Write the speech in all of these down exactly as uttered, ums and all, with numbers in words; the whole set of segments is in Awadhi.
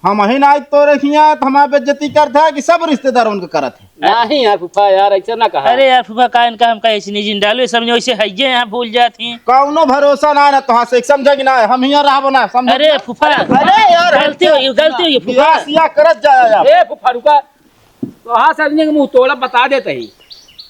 हम ही ना तोरे हियाँ, तो हमार बेइज्जती करत है कि सब रिश्तेदार उनके करत है? नहीं यार फूफा, यार ऐसा ना कहा। अरे यार फूफा, का इनका हमका ऐसे नहीं जिन डालो, ये सब जो ऐसे हइये यहाँ भूल जात ही। कौनो भरोसा ना है ना तोहार से, समझे कि ना? हम हियाँ रहबो ना, समझे? अरे फूफा, अरे यार, गलती होई, गलती होई फूफा। बियाह सियाह करत जाया यार। ए फूफा रुका, तोहार से आदमी के मुँह तोड़ा बता देत ही।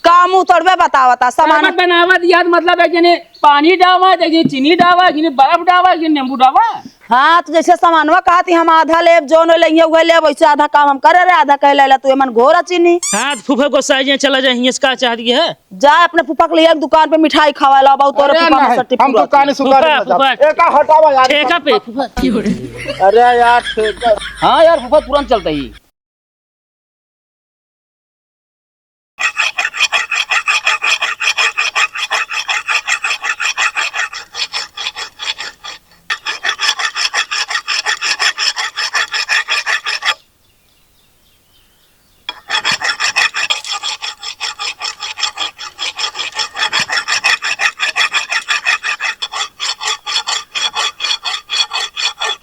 का मुँह तोड़बे बतावता, सामान शरबत बनावत यार, मतलब एक जने पानी डावा, एक जने चीनी डावा, एक जने बर्फ डावा, एक जने नींबू डावा। हाँ, तो जैसे सामानवा कहत ही हम आधा लेब, जौन लइहे उहे लेब, वैसे आधा काम हम करे रे, आधा कहे लेला तू एमन घोरा चीनी। हाँ, तो फूफा गोसाई जी चला जाए, हियाँ से का चाहत ही है? जा अपने फूफा के लिए एक दुकान पे मिठाई खवाए ला, बहुत तोरे अरे फूफा नहीं, मसट्टी हम पूरा दुकान से सुखाने फूफा, में जाब। फूफा। ए, का हटावा यार। ठेका पे, फूफा। अरे यार, ठेका। हाँ यार, फूफा तुरंत चलता ही।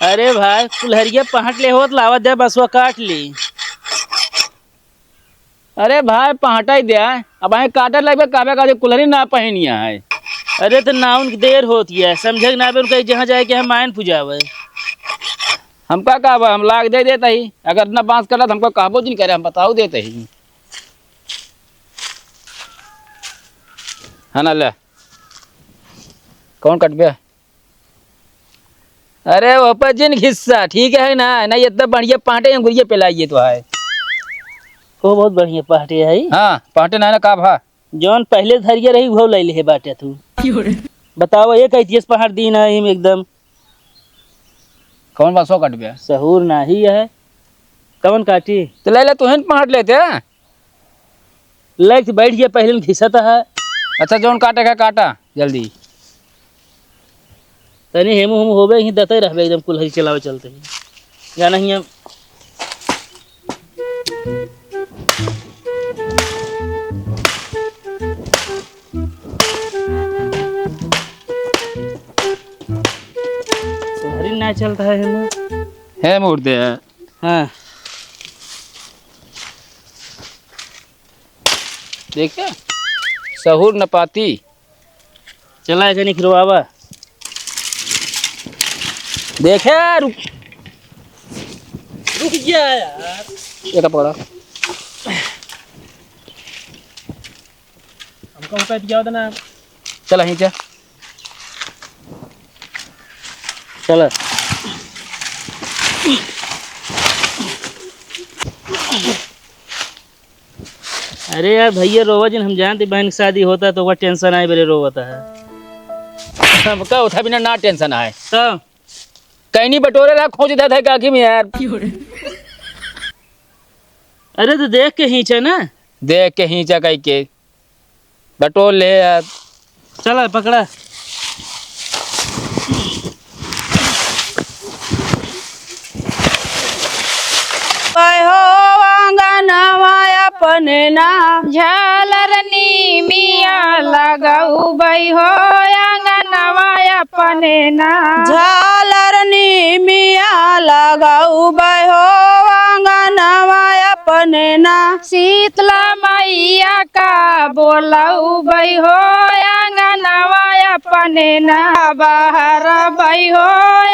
अरे भाई, कुल्हरिया पहट ले होत, लावा दे, बसवा काट ली। अरे भाई, पहटाई दे, अब आए काटे लगबे, कहबे का जे कुल्हरी ना पहिनिया है। अरे, तो ना उनकी देर होती है, समझे कि ना बे, उनका जहाँ जाए के हम मायन पुजावे। हमका कहबे, हम लाग दे देत ही, अगर ना बांस कटत, हमको कहबो जिन करे, हम बताऊ देत ही। है ना, ले। कौन कटबे? अरे, वो पर जिन घिस्सा, ठीक है ना? नहीं, इतना बढ़िया पहटे अंगुरिया पे लाइए तो है। वो बहुत बढ़िया पहटे है। हाँ, पहटे ना, ना, का भा? जौन पहले धरिया रही, वो ले ले बाटे तू। क्यों रे? बताओ, ये कहती है, पहाड़ दीन है, एकदम। कौन बा, सौ कट गया? सहूर नाही है। कौन काटी? तो ले ले, तू हिन पहाड़ लेते हैं। लग बैठ गया, पहले न घिसत है। अच्छा, जौन काटे का काटा, जल्दी। तनी हेमू हेमू होबे, ही दते रहबे एकदम कुल्हरी चलावे चलते ही। जाना ही हम। कुल्हरी ना चलता है हेमू। हे मूर्ते। हाँ। देखे? सहूर न पाती। चला, एके निकलवावा। देखे, रुक। रुक जा यार। ये तो पकड़ा। हमका ऊपर दिया देना। चल, यहीं जा। चल। अरे यार, भैया रोवा जिन, हम जानते बहन की शादी होता तो ओकर tension आए बेरे रोवत है। हमका उठा बिना ना tension आए। तो? कहीं नहीं बटोरे रहा, खोज देता है काकी में यार। अरे तो देख के खींचा ना। देख के खींचा कहीं के। बटोर ले यार। चला, पकड़ा। हो आंगनवा अपने ना। झालर नीमिया लगउबै हो आंगनवा अपने ना। झालर नीमिया लगउबै हो आंगनवा अपने ना। शीतला मैया का बोलउबै हो आंगनवा अपने ना। बहरबै हो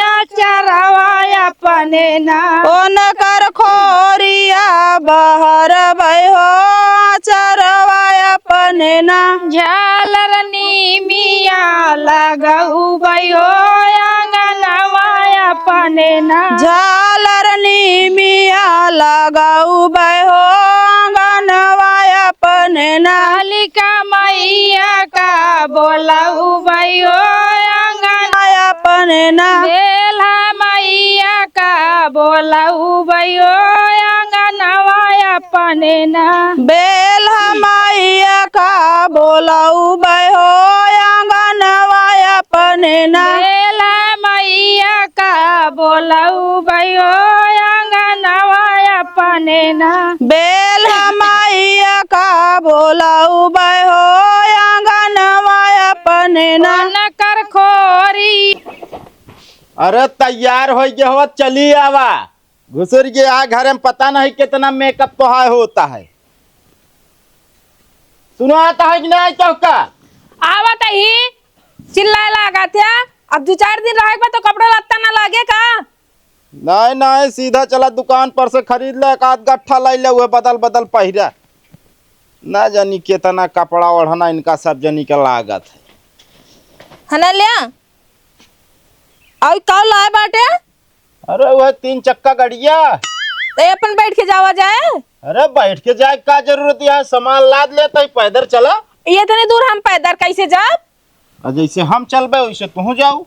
अचरवा अपने ना। उनकर खोरिया बहरबै हो अचरवा अपने ना। झालर नीमिया लगउबै हो आंगनवा अपने ना। झालर नीमिया लगउबै हो आंगनवा अपने ना। कालिका मैया का बोलउबै हो आंगन अपने ना। बेल्हा मैया का बोलउबै हो आंगनवा अपने ना। बेल्हा मैया का बोलउबै हो आंगनवा अपने ना। बेल्हा मैया का बोलउबै हो आंगनवा अपने ना। बेल्हा मैया का बोलउबै हो आंगनवा अपने ना। उनकर खोरी। अरे तैयार होइ के हो, चली आवा। घुसुर गया है घर में, पता नहीं कितना मेकअप तो है होता है। सुनाता है कि नहीं तोहका? आवत ही चिल्लाए लागत है। अब दू चार दिन रहे के बाद तो कपड़ा लत्ता ना लागे का? नहीं, नहीं, सीधा चला दुकान पर से खरीद ले, एक आध गट्ठा लाई ले, उहे बदल बदल पहिरा। ना जानी कितना कपड़ा ओढ़ना इनका सब जनी के लागत है। है ना लिया? और का लाए बाटे? अरे वह तीन चक्का गड़िया। तो ये अपन बैठ के जावा जाए। अरे बैठ के जाए का जरूरत है, सामान लाद लेता ही पैदल चला। ये इतनी दूर हम पैदल कैसे जाब? और जैसे हम चलबे वैसे तू जाऊ।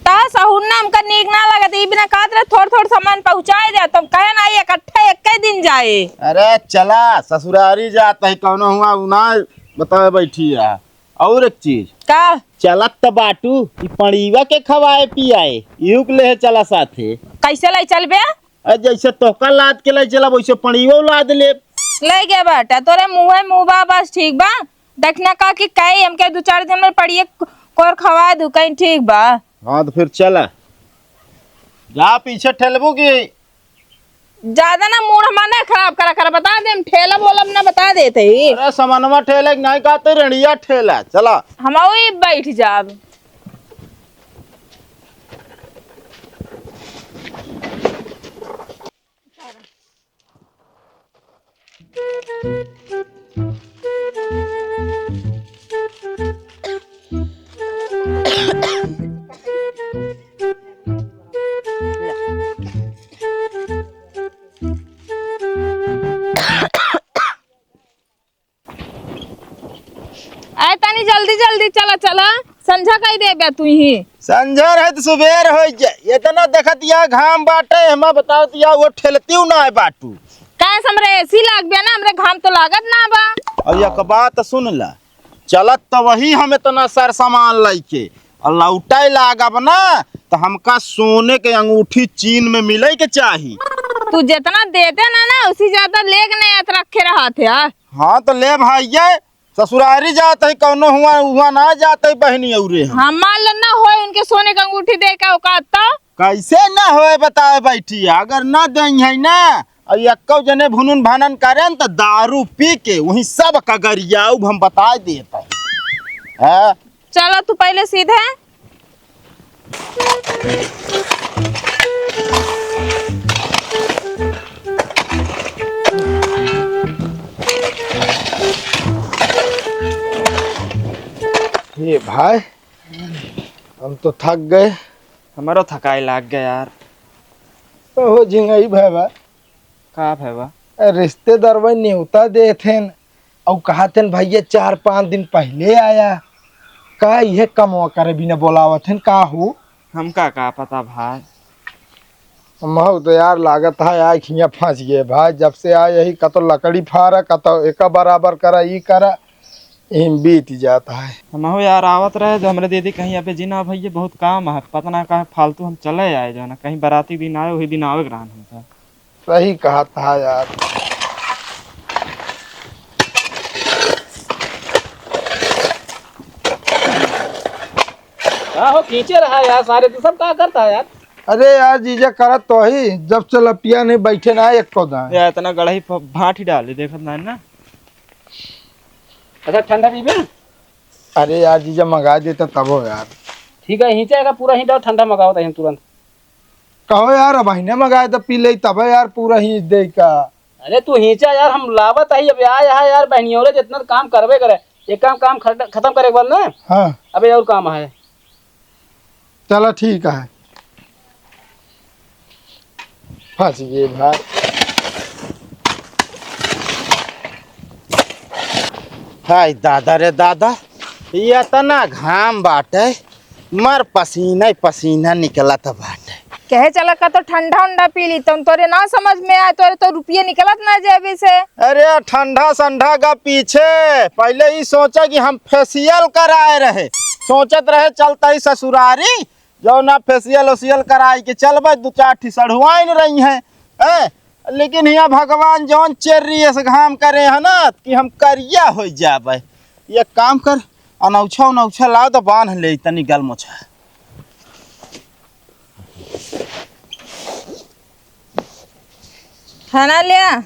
ता सहुन्ना हमका नीक ना लगत, ई बिना कहत रहे थोड़ थोड़ सामान पहुँचाए दे, तुम कहे ना इकट्ठे एक ही दिन जाए। अरे चला ससुरारी जात है, कौनो हुआ उ ना बताए बैठी है। और एक चीज का? चलत त बाटू, ई पड़ीवा के खवाए पियाए, इहू के लेहे चला साथे। कैसे ले चलबे? अरे जैसे तोहका लाद के ले चला वैसे पड़ीवो लाद ले। ले गया बाटा तोरे मुँहे मुँह बा, बस ठीक बा। देखना का कि कहे हमके दू चार दिन में पड़िए कोर खवा दू कहीं, ठीक बा? हाँ तो फिर चला। जा पीछे ठेलबू की। ज्यादा ना मूड हमार ना खराब करा कर, बता दे हम ठेला बोलब ना, बता देते ही। अरे समनवा ठेले कि नहीं कहते रेड़िया ठेला, चला। हम वही बैठ जाब। आए तनी जल्दी जल्दी चला, चला, संझा कई देबे तू ही। संझा रहे तो सुबेर हो जाए, इतना देखत या घाम बाटे, हमा बताओ तो या वो ठेलती ना है बाटू। काहे से हमरे एसी लाग बे ना, हमरे घाम तो लागत ना बा। और एक बात सुन ला, चलत तो वही हम इतना सर सामान लइके और लौटाए लागब ना, तो हमका सोने के अंगूठी चीन में मिले के चाही। तू जितना देते ना, ना, उसी ज्यादा लेके नहीं आत रखे रहा थे, हाँ? हाँ, तो ले भाई, ये ससुरारी जात है, कौनो हुआ, हुआ ना जात है बहनी औरे हम। हाँ, मान लो ना होए उनके सोने के अंगूठी दे के औकात तो। कैसे ना होए बताए बैठी, अगर ना देई है ना, और यक्को जने भुनुन भानन करें तो दारू पी के वहीं सब का गरियाऊ हम बताए देत है। हाँ? चलो तू पहले सीधे। ये भाई, हम तो थक गए। हमारो थकाई लाग गया यार। तो हो झिंगई भाई बा। का भय बा? ए, रिश्तेदार भाई न्योता देत हेन, अउ कहत हेन, "भैया, चार पाँच दिन पहिले आया।" का इहे कमवा करे बिना बोलावत हेन, का हो? हमका का पता भाई। महू तो यार लागत है, आए खिया फंस गए भाई। जब से आए यही, कतो लकड़ी फारा, कतो एका बराबर करा, ई करा, इही में बीत जात है। हमहू यार आवत रहे, जो हमरे दीदी कहीं, "अबे जी ना भैया, बहुत काम है, पता ना काहे फालतू हम चले आए, जो है ना, कहीं बाराती दिन आए, वही दिन आवे के रहन हमका।" सही कहत है यार। का हो खींचे रहा यार सारे, तू सब का करता है यार? अरे यार जीजा करत तो ही, जब से लपिया नहीं बैठे ना एक को दाएं। यार इतना गड़ही प-, भांट ही डाले, देखत ना है ना। अच्छा ठंडा पीबे? अरे यार जीजा मंगा देता तब हो यार। ठीक है, हिंचा का पूरा हिंचा ठंडा मंगावत है तुरंत। कहो यार, अब अहिने मंगाए त पी ले तब यार, पूरा ही दे का। अरे तू हिंचा यार, हम लावत ही, अब आए है यार, बहनियों रे जितना काम करबे करे, एक काम, काम खट-, खत्म करे एक बार ना। हाँ। अबे और काम है। चला ठीक है। फंस गए भाई। हाय दादा रे दादा, ये इतना घाम बाटे, मर पसीना ही पसीना निकलत बाटे। कहे चला का तो ठंडा उंडा पी ली, तुम तोरे ना समझ में आए, तोरे तो रुपये निकलत ना जेबी से। अरे ठंडा संडा का पीछे पहले ही सोचा कि हम फेशियल कराए रहे, सोचत रहे चलता ही ससुरारी, जो ना फेशियल ओशियल कराई के चलबे, दू चार ठी सढ़ुआइन रही हैं, ए? लेकिन हियाँ भगवान जौन चेर्री ऐसे घाम करे है ना कि हम करिया हो जाबे। ये काम कर, अनौछा उनौछा ला तो बांध ले तनी गलमोछा। है ना लिया?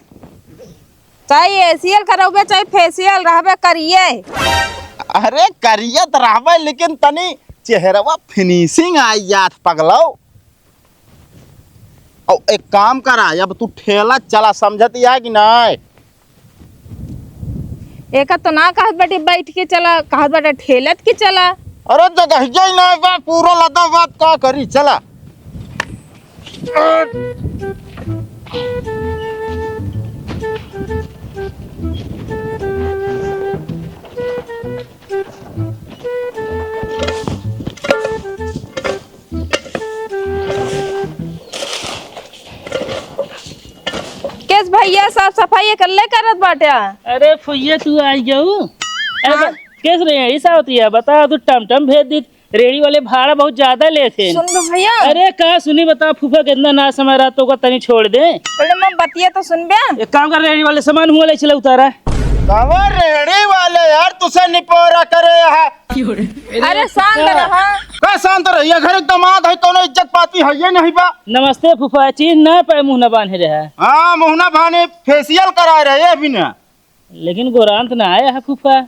चाहे एसियल करौबे, चाहे फेसियल, रहबे करिए। अरे करिए त रहबे, लेकिन तनी चेहरवा फिनिशिंग आई जात पगलौ। और एक काम करा, अब तू ठेला चला, समझत या कि नाय? एका तो ना कहत बाटे बैठ के चला, कहत बाटे ठेलत के चला। अरे जगहिया ही ना बा, पूरा लदा बात का करी, चला। केस भैया साफ सफाई अकेले करत बाटे? अरे फुइया तू आई गऊ। अरे हाँ। केस रे यही सावतिया बता तू टमटम भेज दी। रेड़ी वाले भाड़ा बहुत ज्यादा लेते हैं। सुन दो भैया। अरे का सुनी बता फूफा कितना ना समय रहा तो का तनी छोड़ दे। पहले मैं बतिया तो सुन बे। एक काम कर रेड़ी वाले सामान हुआ ले चला उतारा। कवर रेड़ी वाले यार तुसे निपोरा करे यहाँ। अरे शांत रहा। का शांत रही? ये घर के दामाद है, कौनो इज्जत पाती है ये नहीं बा। नमस्ते फूफा, चीज ना पाए मुंह ना बांधे रहे। हाँ, मुंह ना बांधे, फेसियल करा रहे अभी ना। लेकिन गोरांत ना आया है फूफा।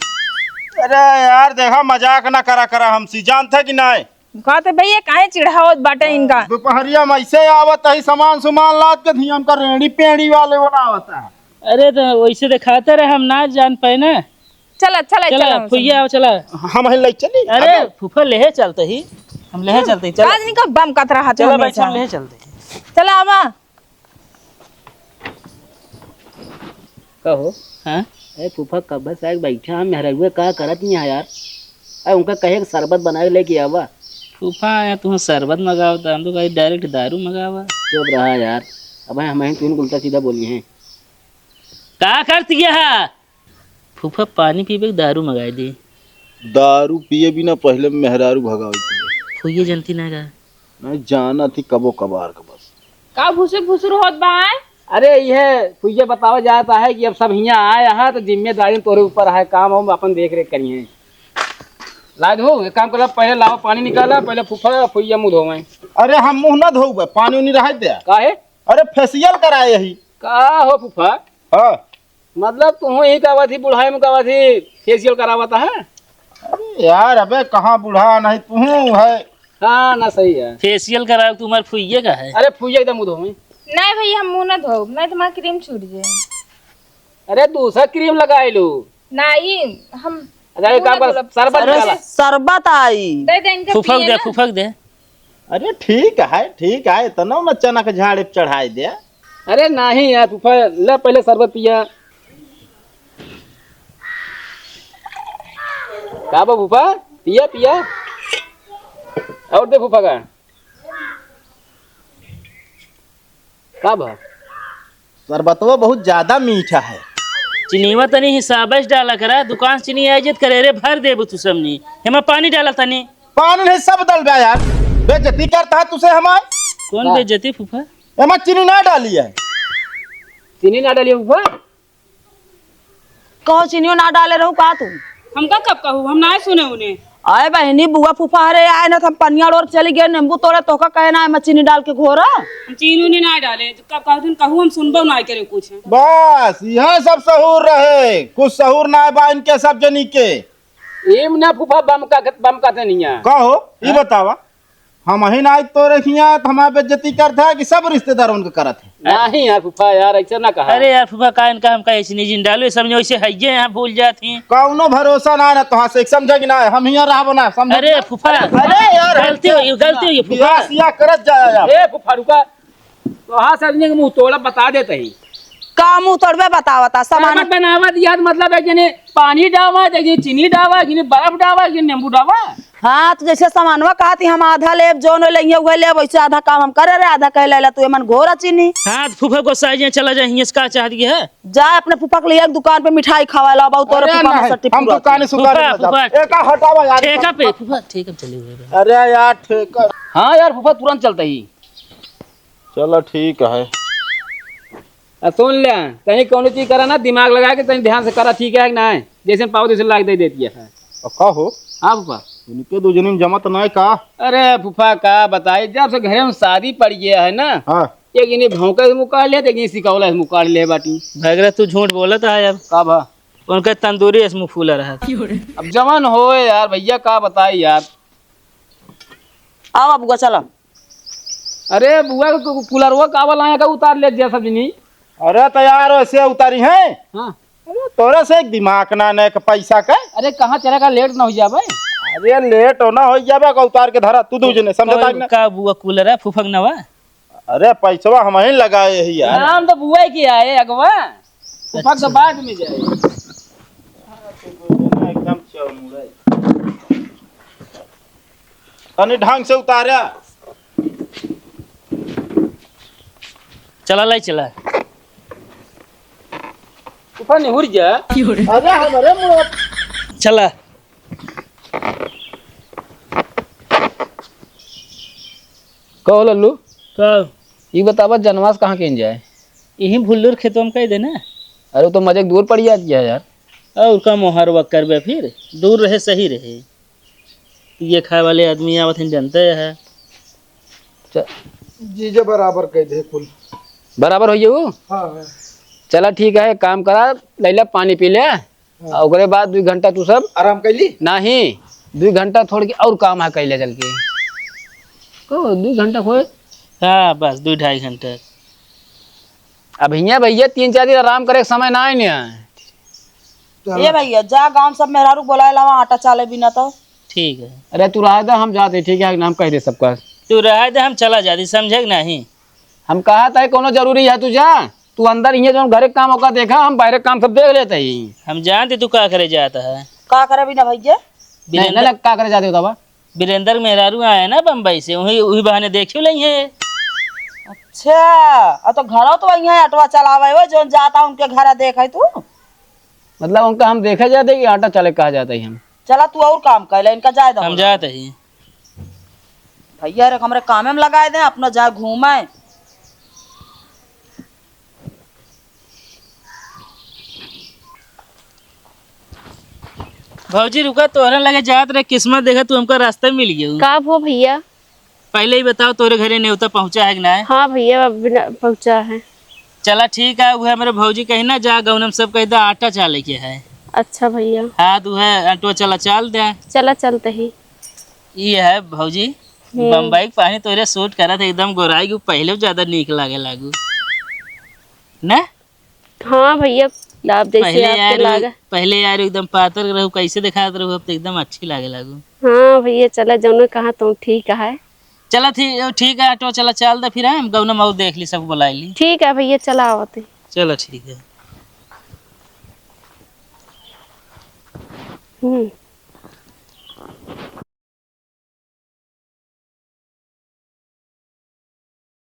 अरे यार देखा, मजाक ना करा करा हमसे, जानते कि नहीं? कहते भैया काहे चिढ़ावत बाटे इनका? दोपहरिया में ऐसे आवत है सामान सुमान लाद के, धियम का रेड़ी पेड़ी वाले बनावत है। अरे तो वैसे दिखाते रहे, हम ना जान पाए ना। चला, चला, चला, चला, फुइया, चला। चला। हम ही ले चली। अरे, अबे। फूफा, लेहे चलते ही। हम लेहे चलते ही, चला। काज नहीं का बम कत रहा था चला, हमेशा। बैठ, हम लेहे चलते ही। चला, आवा। कहो। हाँ? ए, फूफा, कब से आके बैठा हम, मेहरारुआ का करत नहीं है यार? ए, उनका कहे कि शरबत बना के लेके आवा। फूफा, या तू शरबत मंगावता, हम तो कहीं direct दारू मंगावा। चुप रहा यार, अब हम ही तुम उल्टा सीधा बोली हैं। का करती है? फूफा पानी पीबे के दारू मंगाई दी। दारू पिए बिना पहले मेहरारू भगावे के। फुइये जनती ना का? नहीं जाना थी कबो कबार का बस। का भुसुर भुसुर होत बा? अरे ये फुइये बतावा जाता है कि अब सब हियाँ आए हैं तो जिम्मेदारी तोरे ऊपर है, काम हम अपन देख रेख करिए। ला दो, एक काम करा, पहले लाओ पानी निकाला, पहले फूफा फुइया मुँह धोवे। अरे हम मुँह ना धोबे, पानी उनी रह दे। काहे? अरे फेसियल कराए यही। का हो फूफा? हाँ। मतलब तुहूँ ही का अवधि बुढ़ाई में का अवधि फेसियल करावत है? अरे यार, अबे कहाँ बुढ़ा नहीं, तुहूँ है। हाँ ना, सही है। फेसियल करावे तुम्हार फुइये का है? अरे फुइये एकदम मुँह धोवे। नहीं भैया, हम मुँह ना धोब, नहीं तो हमारा क्रीम छूट जाए। अरे दूसरा क्रीम लगाए लो। नहीं, हम अरे एक मुँह काम ना कर, धोलब। शरबत अरे निकाला। शरबत आई। दे दे इनके फुफक पिए दे, ना। फुफक दे। अरे ठीक है, ठीक है, इतना न चनक झाड़े पे चढ़ाई दे। अरे नहीं यार फूफा, ले पहले शरबत पिया। का बा फूफा? पिया, पिया। और दे फूफा का। का बा? शरबतवा बहुत ज्यादा मीठा है। चीनीवा तनी हिसाबे से डाला करा, दुकान से चीनी आई जत करे रे, भर देबू तू सबनी। हेमा पानी डाला तनी। पानी नहीं, सब डाल बे यार। बेइज्जती करता है तुसे हमार। कौन हाँ। बेइज्जती फूफा? एमा चीनी ना डाली है। चीनी ना डाली फूफा? कहो चीनियो ना डाले रहू का तू? हमका कब कहू, हम ना सुने उन्हें। अरे बहनी, बुआ फूफा हरे आए ना, तो हम पनिया ओर चली गए नींबू तोड़े, तोहका कहे ना एमा चीनी डाल के घोरा। हम चीनी उनी ना डाले, कब कहू तुम कहू, हम सुनबो ना करे कुछ। बस यह सब सहूर रहे, कुछ सहूर ना बा इनके सब जनी के। एम ना फूफा बम का, बम का तनिया। का हो, ई हाँ? बतावा, हम ही ना तोरे खिया त हमार बेइज्जती करत है कि सब रिश्तेदार उनके करत है? नहीं यार फूफा यार, ऐसा ना कहा। अरे यार फूफा, का इनका हमका ऐसे नहीं जिन डालो, ये सब जो ऐसे हइये यहाँ भूल जात ही। कौनो भरोसा ना, ना तोहार से, समझे कि ना, हम हियाँ रहबो ना, समझे? अरे फूफा, अरे यार, गलती हो गई, गलती हो गई फूफा। बियाह सियाह करत जाया यार। ए फूफा रुका, तोहार से आदमी के मुँह तोड़ा बता देते ही। का मुँह तोड़बे बतावता, सामान शरबत बनावा दिया त मतलब एक जने पानी डावा, एक जने चीनी डावा, एक जने बर्फ डावा, एक जने नींबू डावा। हाँ, तो जैसे सामानवा कहती हम आधा लेब, जौन लइहे उहे लेब, वैसे आधा काम हम करे रे, आधा कहे लेला तू एमन घोरा चीनी। हाँ, तो फूफा गोसाई जी चला जा, हियाँ से का चाह दिए है? जा अपने फूफा के लिए एक दुकान पे मिठाई खवाए ला, बाऊ तोरे अरे फूफा नहीं, मसट्टी हम पूरा दुकान से। सुकान फूफा, में जाब। फूफा। एका हटावा यार। ठेका पे, फूफा, ठेका पे चले हुए बा। अरे यार, ठेका। हाँ यार, फूफा तुरंत चलता ही। चलो ठीक है। आ, सुन ले, कहीं कौनो चीज करा ना, दिमाग लगा के तनी ध्यान से करा, ठीक है कि ना? जैसे पाओ तैसे लाग दे देती है। आ, का हो? हाँ फूफा। इनके दो जनी में जमत ना है का? अरे फूफा का बताई, जब से घरे में शादी पड़ गया है ना, हाँ। एक इन्हें भौंका से मुँह काढ़ ले, एक इन्हें सिकौला से मुँह काढ़ ले बाटी। भगरा, तू झूठ बोलत है अब। का भा? उनका तंदूरी से मुँह फूला रहा। अब जवन होए यार, भइया का बताई यार। आवा बुआ, चला। अरे बुआ, कु-, कु-, कूलरवा कावा लाया का उतार ले दिया सब जनी। अरे तो यार, वैसे उतारी है। हाँ। अरे तोरे से एक दिमाग ना, ने के पैसा का। अरे कहाँ चला का, लेट ना हो जाबे। अरे लेट हो ना हो जाबे, का उतार के धरा, तू दू जने समझता कोई ना। का बुआ, कूलर है, फुफक नवा। अरे पैसवा हम ही लगाए ही यार। नाम तो बुआ के आए अगवा, फुफक तो अच्छा। बाद में जाए। एकदम चौमुड़े। तनी ढंग से उतारा। चला लाई चला। फूफा निहुर जा। अरे हमरे मुँह। चला। कहो लल्लू। का? ई बतावा जनवास कहाँ किन जाए? यही भुल्लूर खेतवा में कह देना। अरे वो तो मजे दूर पड़ जाती है यार। और का मोहरवा करबे फिर, दूर रहे सही रहे। ये खाए वाले आदमी आवत हैं, जानते हैं। च- जीजे बराबर कह दे कुल। बराबर होइए वो? हाँ, हाँ। चला ठीक है, एक काम करा, लैला पानी पी ले, हाँ। और ओकरे बाद दुई घंटा तू सब आराम कैली? नहीं, दुई घंटा थोड़ के और काम है कैले चल के। को दुई घंटा होए? हाँ, बस दुई ढाई घंटा। अब हियाँ भैया तीन चार दिन आराम करे के समय ना आए न। चला। ए भैया, जा गाँव सब मेहरारू बोलाए लावा, आटा चाले बिना तो। ठीक है। अरे तू रहा दे, हम जाते, ठीक है, हम कह दे सबका। तू रहा दे, हम चला जाती, समझे कि नहीं? हम कहा था कोनो जरूरी है तू जा, तू अंदर हियाँ जौन घरे काम ओका देखा, हम बाहरे काम सब देख लेते ही। हम जानते तू का करे जाता है। का करे बिना भैया? नहीं, वीरेंद्र नहीं, नहीं, का करे जाते हो तबा? वीरेंद्र मेहरारू आए ना बम्बई से, वही, वही बहाने देखे लई है। अच्छा, अब तो घरों तो वही है, अटवा चलावे हो, जौन जाता उनके घर देखे तू। मतलब उनका हम देखे जाते कि आटा चले कहा जाता ही हम। चला तू और काम कर ले, इनका जाए दो। हम जाते ही। भैया रे, हमरे कामे में लगाए दे, अपना जाए घूमे। भौजी रुका, तोहरे लगे जात रहे, किस्मत देखा तू हमका रास्ता मिल गयो। का भो भैया? पहले ही बताओ, तोरे घरे नेवता पहुँचा है कि ना? हाँ भैया, अब बिना पहुँचा है। चला ठीक है, वह मेरे भौजी कही ना जा गौनम सब कह दे आटा चाले के है। अच्छा भैया। हाँ, तू है आटो चला चाल दे। चला चलते ही। ये है भौजी, हम्म। बम्बई के पानी तोरे सूट करत है, एकदम गोराई के पहले ज्यादा नीक लागे लागू। ना? हाँ भैया, आप जैसे पहले आपके यार, लागे। पहले यार एकदम पातर रहू, कैसे दिखात रहू, अब तो एकदम अच्छी लागे लागू। हाँ भैया, चला जौने कहा तुम ठीक है। चला ठीक, ठीक है, ऑटो चला, चल दे फिर, हम गौना मऊ देख ली, सब बुला ली। ठीक है भैया, चला आवत ही। चला ठीक है। हम्म।